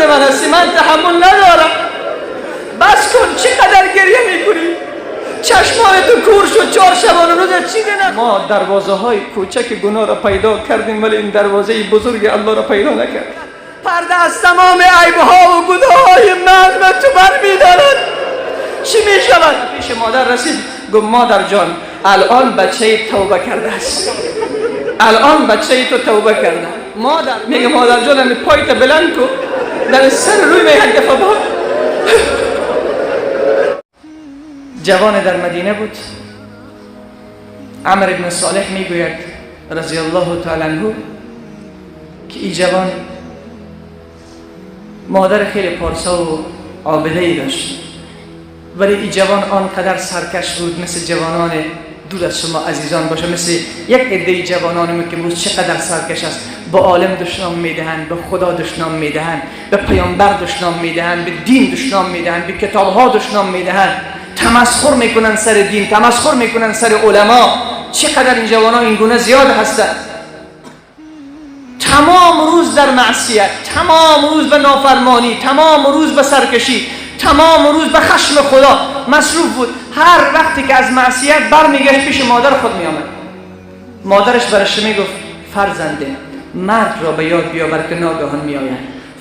فرزند من هستی، من تحمل ندارم. بس کن، چقدر گریه میکنی؟ چشمان تو کور شد، 4 شبانه روز چی نه. ما دروازه های کوچک گناه را پیدا کردیم ولی این دروازه بزرگ الله را پیدا نکردیم. پرده از تمام عیبها و گناه‌های من و تو برمی‌دارد. چی میشود؟ پیش مادر رسید، گفت مادر جان الان بچه توبه کرده است، الان بچه تو توبه کرده. مادر میگه مادر جان همی پایت بلند کو در سر روی می یک دفعه با. جوان در مدینه بود، عمر ابن صالح میگوید رضی الله تعالی عنه که این جوان مادر خیلی پارسا و عابده ای داشت، ولی این جوان آنقدر سرکش بود، مثل جوانان دور از شما عزیزان باشه، مثل یک عده جوانان که امروز چقدر سرکش است، به عالم دشنام میدهند، به خدا دشنام میدهند، به پیامبر دشنام میدهند، به دین دشنام میدهند، به کتابها دشنام میدهند، تمسخر میکنن سر دین، تمسخر میکنن سر علما. چقدر این جوانان این گونه زیاد هستند. تمام روز در معصیت، تمام روز به نافرمانی، تمام روز به سرکشی، تمام روز به خشم خدا مصروف بود. هر وقتی که از معصیت برمیگشت پیش مادر خود میآمد. مادرش برش میگفت فرزنده مرگ را به یاد بیاور که ناگهان میآید،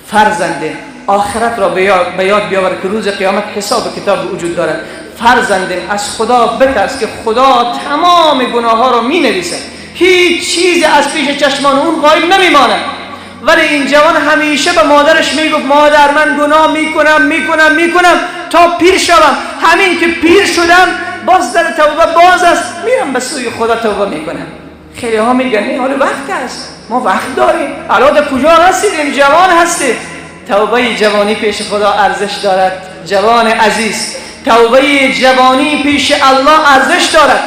فرزنده آخرت را به یاد بیاور که روز قیامت حساب کتاب وجود دارد، فرزنده از خدا بترس که خدا تمام گناه ها را می نویسد، هیچ چیزی از پیش چشمان اون غایب نمیماند. ولی این جوان همیشه به مادرش میگفت مادر من گناه میکنم میکنم میکنم تا پیر شوم، همین که پیر شدم باز در توبه باز است، میرم به سوی خدا توبه میکنم. خیلی ها میگن نه حالا وقت است، ما وقت داریم، الان در کجا هستیم، جوان هستیم. توبه جوانی پیش خدا ارزش دارد. جوان عزیز، توبه جوانی پیش الله ارزش دارد.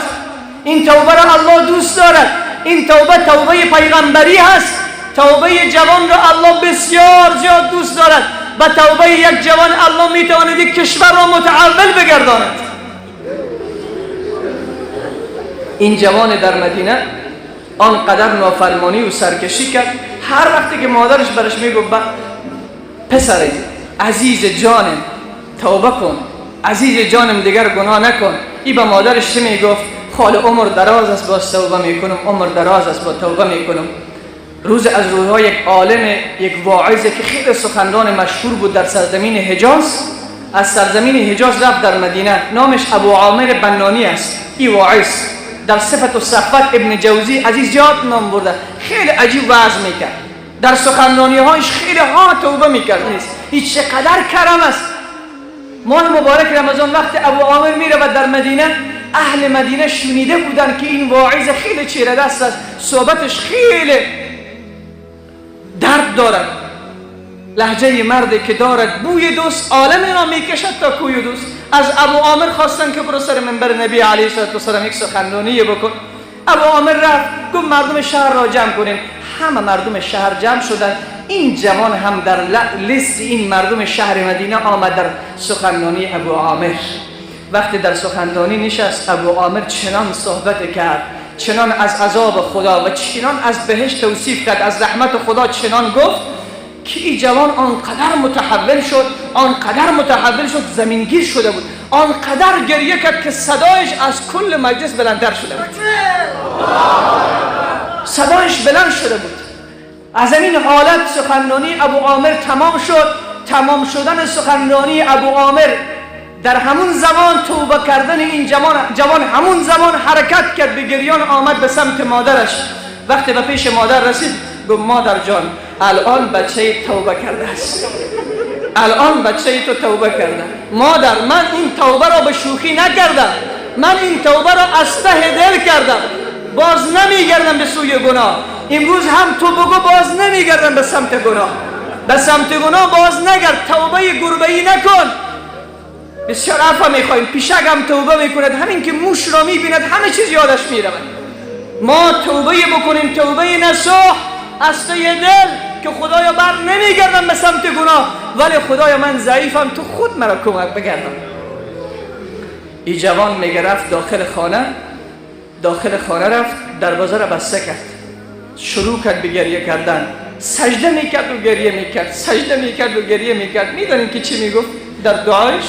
این توبه را الله دوست دارد. این توبه توبه پیغمبری هست. توبه جوان را الله بسیار زیاد دوست دارد. با توبه یک جوان الله میتواند یک کشور را متحول بگرداند. این جوان در مدینه آنقدر نافرمانی و سرکشی کرد، هر وقتی که مادرش برش میگفت پسر عزیز جانم توبه کن، عزیز جانم دیگر گناه نکن، ای به مادرش چه میگفت؟ خال عمر دراز است باز توبه میکنم، عمر دراز است با توبه میکنم. روز از روزها یک عالم، یک واعظ که خیلی سخنران مشهور بود در سرزمین حجاز، از سرزمین حجاز رفت در مدینه، نامش ابو عامر بنانی است. ای واعظ در صفت و صفت ابن جوزی عزیز زیاد نام برده، خیلی عجیب وعظ میکرد، در سخنرانی هایش خیلی ها توبه میکرد. نیست هیچ چقدر کرم است. ماه مبارک رمضان وقت ابو عامر میره و در مدینه، اهل مدینه شنیده بودن که این واعظ خیلی چیره دست است، صحبتش خیلی درد دارد، لهجه مردی که دارد بوی دوست عالم را میکشد تا کوی دوست. از ابو عامر خواستن که برو سر منبر نبی علیه الصلاة والسلام یک سخنرانی بکن. ابو عامر رفت، گفت مردم شهر را جمع کنیم. همه مردم شهر جمع شدن. این جوان هم در لیست این مردم شهر مدینه آمد در سخنرانی ابو عامر. وقتی در سخنرانی نشست، ابو عامر چنان صحبت کرد، چنان از عذاب خدا و چنان از بهشت توصیف کرد، از رحمت خدا چنان گفت که این جوان آنقدر متحول شد، آنقدر متحول شد، زمینگیر شده بود، آنقدر گریه کرد که صدایش از کل مجلس بلندتر شده بود، صدایش بلند شده بود. از این حالت سخنرانی ابو عامر تمام شد. تمام شدن سخنرانی ابو عامر در همون زمان توبه کردن این جوان همون زمان حرکت کرد، به گریان آمد به سمت مادرش. وقتی به پیش مادر رسید گفت مادر جان الان بچه توبه کرده است، الان بچه تو توبه کرده. مادر من این توبه را به شوخی نکردم، من این توبه را از ته دل کردم، باز نمیگردم به سوی گناه. امروز هم تو بگو باز نمیگردم به سمت گناه، به سمت گناه باز نگرد، توبه گربه‌ای نکن. بسیار عفو میخوایم، پیشک هم توبه میکند، همین که موش را میبیند همه چیز یادش میرود. ما توبه بکنیم، توبه نصوح از ته دل که خدایا بر نمیگردم به سمت گناه، ولی خدایا من ضعیفم، تو خود مرا کمک بگردم. این جوان میگه رفت داخل خانه، داخل خانه رفت، دروازه را بسته کرد، شروع کرد به گریه کردن. سجده میکرد و گریه میکرد، سجده میکرد و گریه میکرد. میدانید که چی میگفت در دعایش؟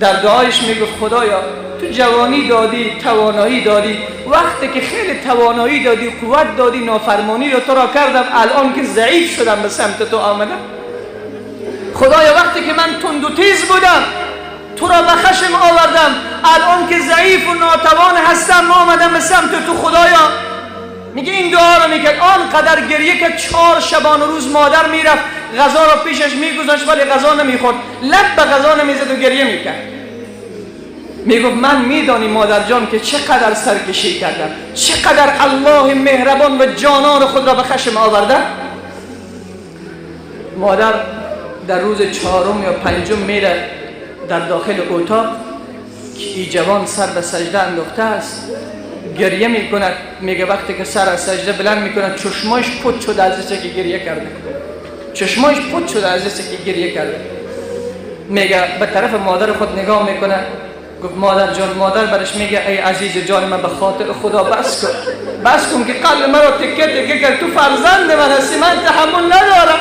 در دعایش میگفت خدایا تو جوانی دادی، توانایی دادی، وقتی که خیلی توانایی دادی، قوت دادی، نافرمانی رو تو را کردم، الان که ضعیف شدم به سمت تو آمدم. خدایا وقتی که من تند و تیز بودم تو را به خشم آوردم، الان که ضعیف و ناتوان هستم آمدم به سمت تو. خدایا میگه این دعا رو میکرد، آنقدر گریه که 4 شبانه روز مادر میرفت غذا را پیشش میگذاشت ولی غذا نمیخورد، لب به غذا نمیزد و گریه میکرد. میگفت من میدانی مادر جان که چقدر سرکشی کردم، چقدر الله مهربان و جانان خود را به خشم آوردم. مادر در روز 4 یا 5 میره در داخل اتاق که ای جوان سر به سجده انداخته است، گریه میکند. میگه وقتی که سر از سجده بلند میکند چشماش پت شده از که گریه کرده، چشماش پت شده از که گریه کرده. میگه به طرف مادر خود نگاه میکنه، گفت مادر جان. مادر برش میگه ای عزیز جان من، به خاطر خدا بس کن، بس کن که قلب مرا تکه تکه کرد، تو فرزند من هستی، من تحمل ندارم،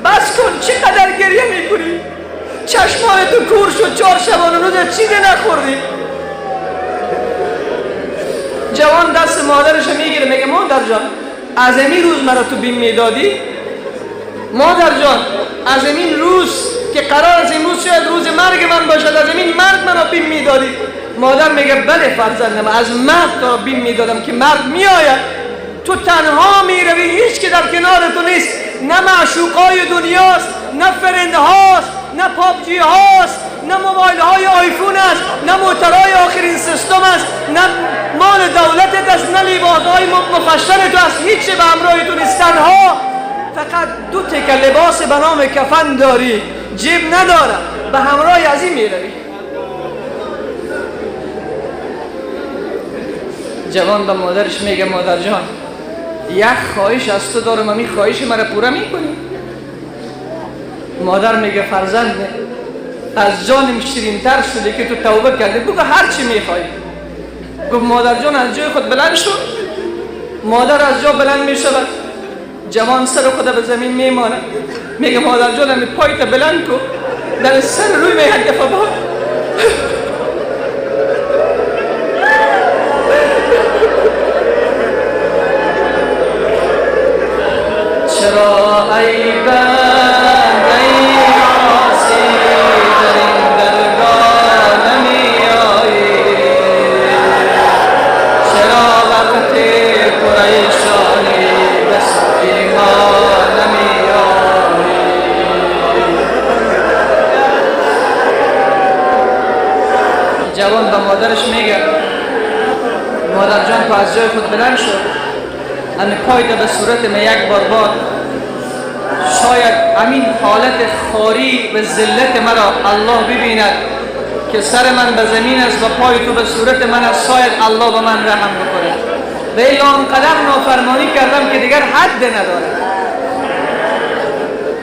بس کن، چقدر گریه میکنی، چشمان تو کور شد، 4 شبانه روز چیزی نخوردی. جوان دست مادرش میگیره، میگه مادر جان از این روز مرا تو بیم میدادی، مادر جان از این روز که قرار از این روز شاید روز مرگ من باشد، از این مرگ مرا بیم میدادی. مادر میگه بله فرزندم، از مرگ تو را بیم میدادم که مرگ میآید، تو تنها میروی، هیچ که در کنار تو نیست، نه معشوقای دنیاست، نه friend هاست، نه PUBG هاست، نه موبایل های آیفون است، نه موترهای آخرین سیستم است، نه مال دولتت است، نه لباس های مفشن تو است، هیچ به همراه تو نیست، تنها فقط 2 تکه لباس به نام کفن داری، جیب ندارم، به همراه از این میروی. جوان به مادرش میگه مادر جان یک خواهش از تو دارم، همین خواهش مرا پورا میکنی؟ مادر میگه فرزند از جانم شیرین‌تر شده که تو توبه کردی، بگو هر چی میخوای. گفت مادر جان از جای خود بلند شد. مادر از جا بلند میشود، جوان سر خود به زمین میمانه، میگه مادر جان همین پایت بلند کو، در سر روی می یک دفعه باد. چرا ای بنده عاصی در این درگاه نمی آیی؟ چرا وقت پریشانی به سوی ما نمی آیی؟ جوان به مادرش میگه مادر جان تو از جای خود بلند شد، همین پای به صورت من یک بار باد، شاید همین حالت خواری و ذلت مرا الله ببیند که سر من به زمین است و پای تو به صورت من است، شاید الله به من رحم بکنه. و الا آنقدر نافرمانی کردم که دیگر حد ندارد.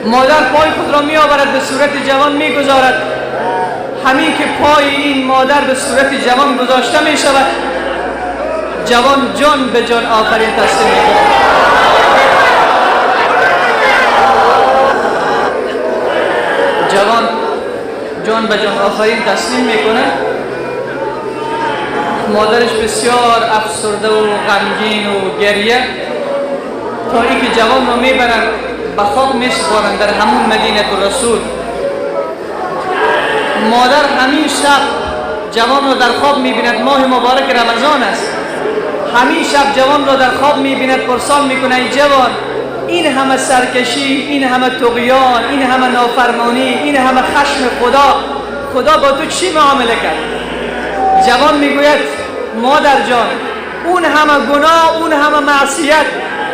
مادر پای خود را می آورد به صورت جوان می گذارد. همین که پای این مادر به صورت جوان گذاشته می شود، جوان جان به جان آفرین تسلیم می کند. جوان جان به جان آفرین تسلیم میکنه. مادرش بسیار افسرده و غمگین و گریه، تا اینکه جوان رو میبرن به خاک میسپارن در همون مدینه رسول. مادر همین شب جوان رو در خواب میبیند، ماه مبارک رمضان است، همین شب جوان رو در خواب میبیند، پرسان میکنه ای جوان، این همه سرکشی، این همه طغیان، این همه نافرمانی، این همه خشم خدا، خدا با تو چی معامله کرد؟ جوان میگوید مادر جان، اون همه گناه، اون همه معصیت،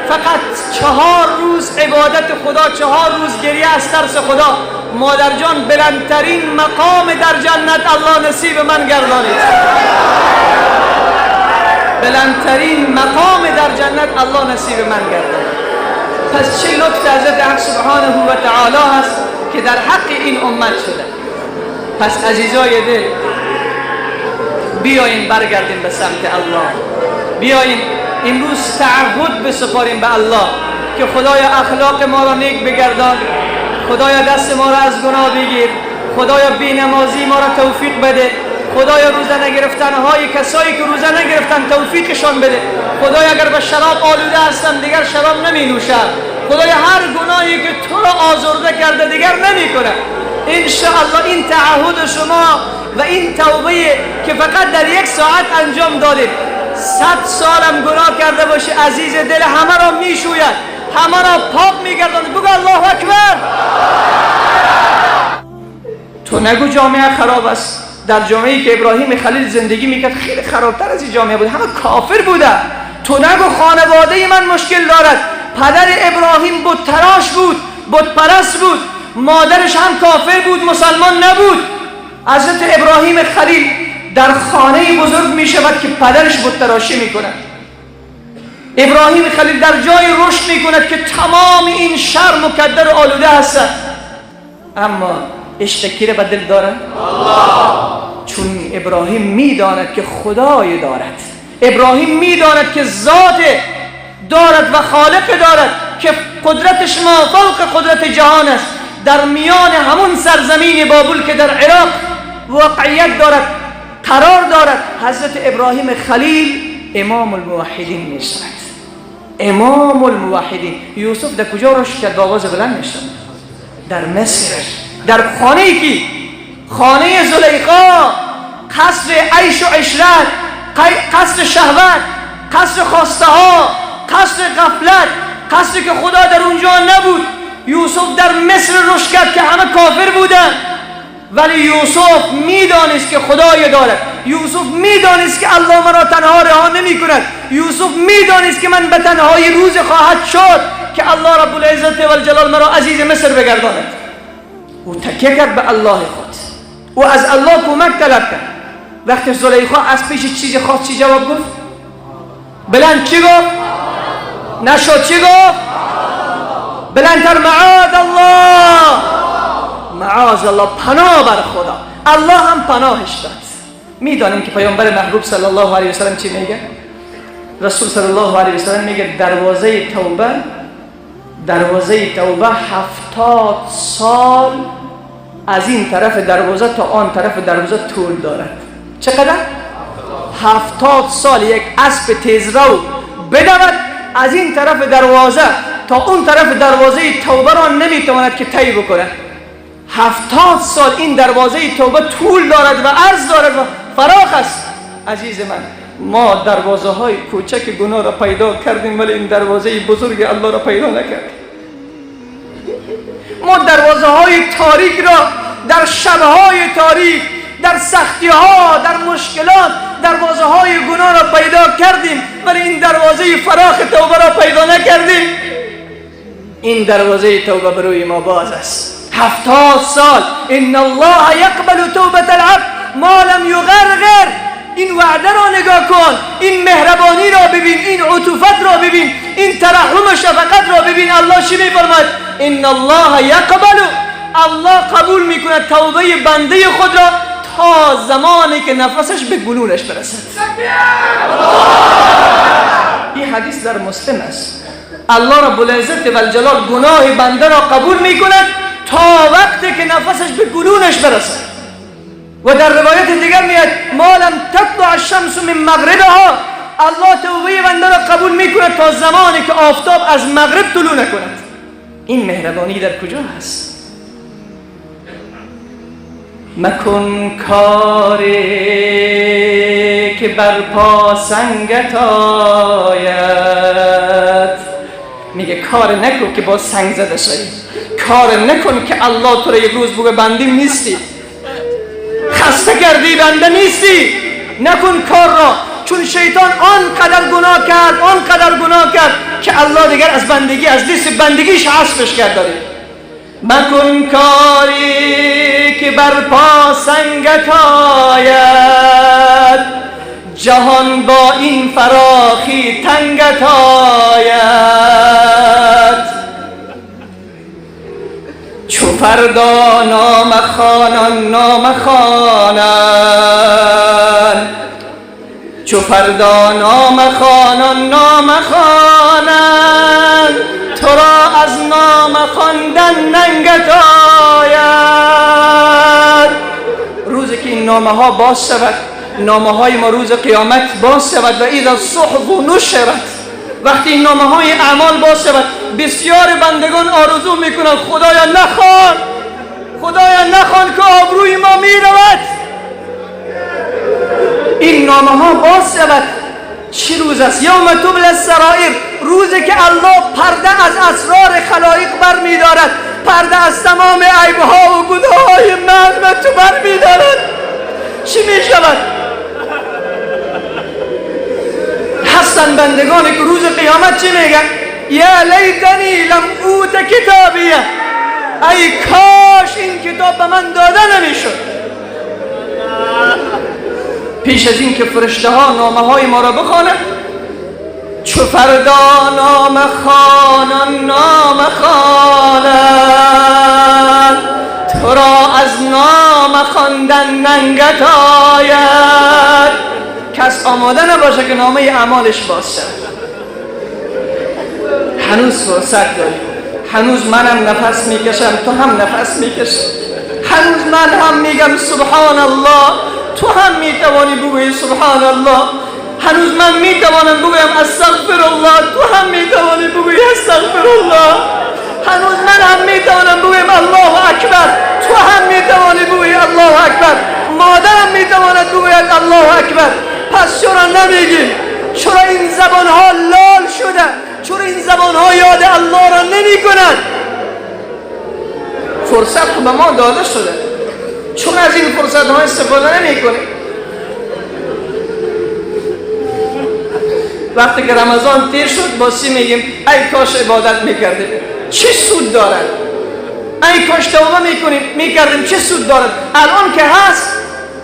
فقط 4 روز عبادت خدا، 4 روز گریه از ترس خدا، مادر جان بلندترین مقام در جنت الله نصیب من گردانید. بلندترین مقام در جنت الله نصیب من گردانید. پس چه لطف حضرت حق سبحانه و تعالی هست که در حق این امت شده. پس عزیزای دل، بیاییم برگردیم به سمت الله، بیاییم امروز تعهد بسپاریم به الله که خدای اخلاق ما را نیک بگردان، خدای دست ما را از گناه بگیر، خدای بینمازی ما را توفیق بده، خدای روزه نگرفتن های کسایی که روزه نگرفتن توفیقشان بده، خدای اگر به شراب آلوده هستم دیگر شراب نمی نوشم، خدای هر گناهی که تو را آزرده کرده دیگر نمی کنه. انشاءالله این تعهد شما و این توبه که فقط در یک ساعت انجام دادید، 100 سالم گناه کرده باشه عزیز دل همه را میشوید، همه را پاک میگرداند. بگو الله اکبر. تو نگو جامعه خراب است. در جامعه‌ای که ابراهیم خلیل زندگی میکرد خیلی خرابتر از این جامعه بود، همه کافر بوده. تو نگو خانواده من مشکل دارد. پدر ابراهیم بت تراش بود، بت پرست بود، مادرش هم کافر بود، مسلمان نبود. حضرت ابراهیم خلیل در خانه بزرگ می شود که پدرش بت تراشی می کند. ابراهیم خلیل در جای رشد می کند که تمام این شر مکدر و آلوده هستند، اما عشق کی را به دل دارد؟ الله. چون ابراهیم می داند که خدای دارد، ابراهیم می داند که ذات دارد و خالق دارد که قدرتش ما فوق قدرت جهان است. در میان همون سرزمین بابل که در عراق واقعیت دارد قرار دارد، حضرت ابراهیم خلیل امام الموحدین می شود. امام الموحدین. یوسف در کجا رشد کرد؟ با آواز بلند می شود. در مصر، در خانه کی؟ خانه زلیخا، قصر عیش و عشرت، قصر شهوت، قصر خواسته ها، قصر غفلت، قصری که خدا در اونجا نبود. یوسف در مصر رشد کرد که همه کافر بودند، ولی یوسف میدانست که خدای دارد. یوسف میدانست که الله مرا تنها رها نمی کند. یوسف میدانست که من به تنهایی روز خواهد شد که الله رب العزت و الجلال مرا عزیز مصر بگرداند. او تکیه کرد به الله خود، او از الله کمک طلب کرد. وقتی زلیخا از پیش چیزی خواست چی جواب گفت؟ بلند چی گفت؟ نشد چی گفت؟ بلندتر معاذ الله، معاذ الله، پناه بر خدا. الله هم پناهش داد. میدانیم که پیامبر محبوب صلی الله علیه وسلم چی میگه؟ رسول صلی الله علیه وسلم میگه دروازه توبه، دروازه توبه 70 سال از این طرف دروازه تا آن طرف دروازه طول دارد. چقدر؟ 70 سال. یک اسب تیزرو بدود از این طرف دروازه تا اون طرف دروازه توبه را نمیتواند که طی بکنه. 70 سال این دروازه توبه طول دارد و عرض دارد و فراخ است. عزیز من، ما دروازه های کوچک گناه را پیدا کردیم ولی این دروازه بزرگ الله را پیدا نکردیم. ما دروازه های تاریک را در شبهای تاریک، در سختی ها، در مشکلات، دروازه های گناه را پیدا کردیم ولی این دروازه فراخ توبه را پیدا نکردیم. این دروازه توبه بروی ما باز است. 70 سال. ان الله یقبل توبة العبد ما لم یغرغر. این وعده را نگاه کن، این مهربانی را ببین، این عطوفت را ببین، این ترحم و شفقت را ببین. الله چی میفرماید؟ ان الله یقبل، الله قبول میکند توبه بنده خود را تا زمانی که نفسش به گلونش برسد. این حدیث در مسلم است. الله رب العزت و الجلال گناه بنده را قبول میکند تا وقتی که نفسش به گلونش برسد. و در روایت دیگر میاد ما لم تطلع الشمس من مغربها، الله توبه بنده را قبول میکند تا زمانی که آفتاب از مغرب طلوع نکند. این مهربانی در کجا هست؟ مکن کاری که بر پا سنگت آید. میگه کار نکن که با سنگ زده شوی، کار نکن که الله تو را یک روز بگه بندیم نیستی، خسته کردی بنده نیستی. نکن کار را، چون شیطان آنقدر گناه کرد، آنقدر گناه کرد که الله دیگر از بندگی، از لیست بندگیش حذفش کرد. داره مکن کاری که بر پا سنگت آید، جهان با این فراخی تنگت آید. چو فردا نامه خوانان نامه خوانند، چو فردا نامه خوانان نامه خوانند، تو از نام خواندن ننگت آید. روزی که این نامه ها باز شود، نامه های ما روز قیامت باز شود، و اذا الصحف نشرت، وقتی این نامه های اعمال باز شود، بسیار بندگان آرزو میکنند خدایا نخوان، خدایا نخوان که آبروی ما میرود. این نامه ها باز شود. چه روز است؟ یوم تبلی السرائر، روزی که الله پرده از اسرار خلایق بر میدارد، پرده از تمام عیبها و گناههای من و تو بر میدارد. چی میشود؟ هستن بندگانی که روز قیامت چی میگن؟ یا لیتنی لم اوت کتابیه، ای کاش این کتاب به من داده نمیشد. پیش از این که فرشته ها نامه های ما را بخوانند، چو فردا نامه خوانان نامه خوانند، تو را از نامه خواندن ننگت آید. کس آماده نباشه که نامه اعمالش باز شود. هنوز فرصت داری، هنوز منم نفس میکشم، تو هم نفس میکشی، هنوز من هم میگم سبحان الله، تو هم میتوانی بگویی سبحان الله، هنوز من میتوانم بگویم استغفر الله، تو هم میتوانی بگویی استغفر الله، هنوز من هم میتوانم بگویم الله اکبر، تو هم میتوانی بگویی الله اکبر، مادرم میتواند بگوید الله اکبر. پس چرا نمیگیم؟ چرا این زبانها لال شده؟ چرا این زبانها یاد الله را نمی کنند؟ فرصت به ما داده شده، چون از این فرصت ها استفاده نمی کنیم. وقتی که رمضان تیر شد با سی میگیم ای کاش عبادت میکردیم، چه سود دارد؟ ای کاش توبه میکردیم، چه سود دارد؟ الان که هست،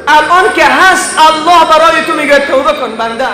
الان که هست، الله برای تو میگه توبه کن بنده.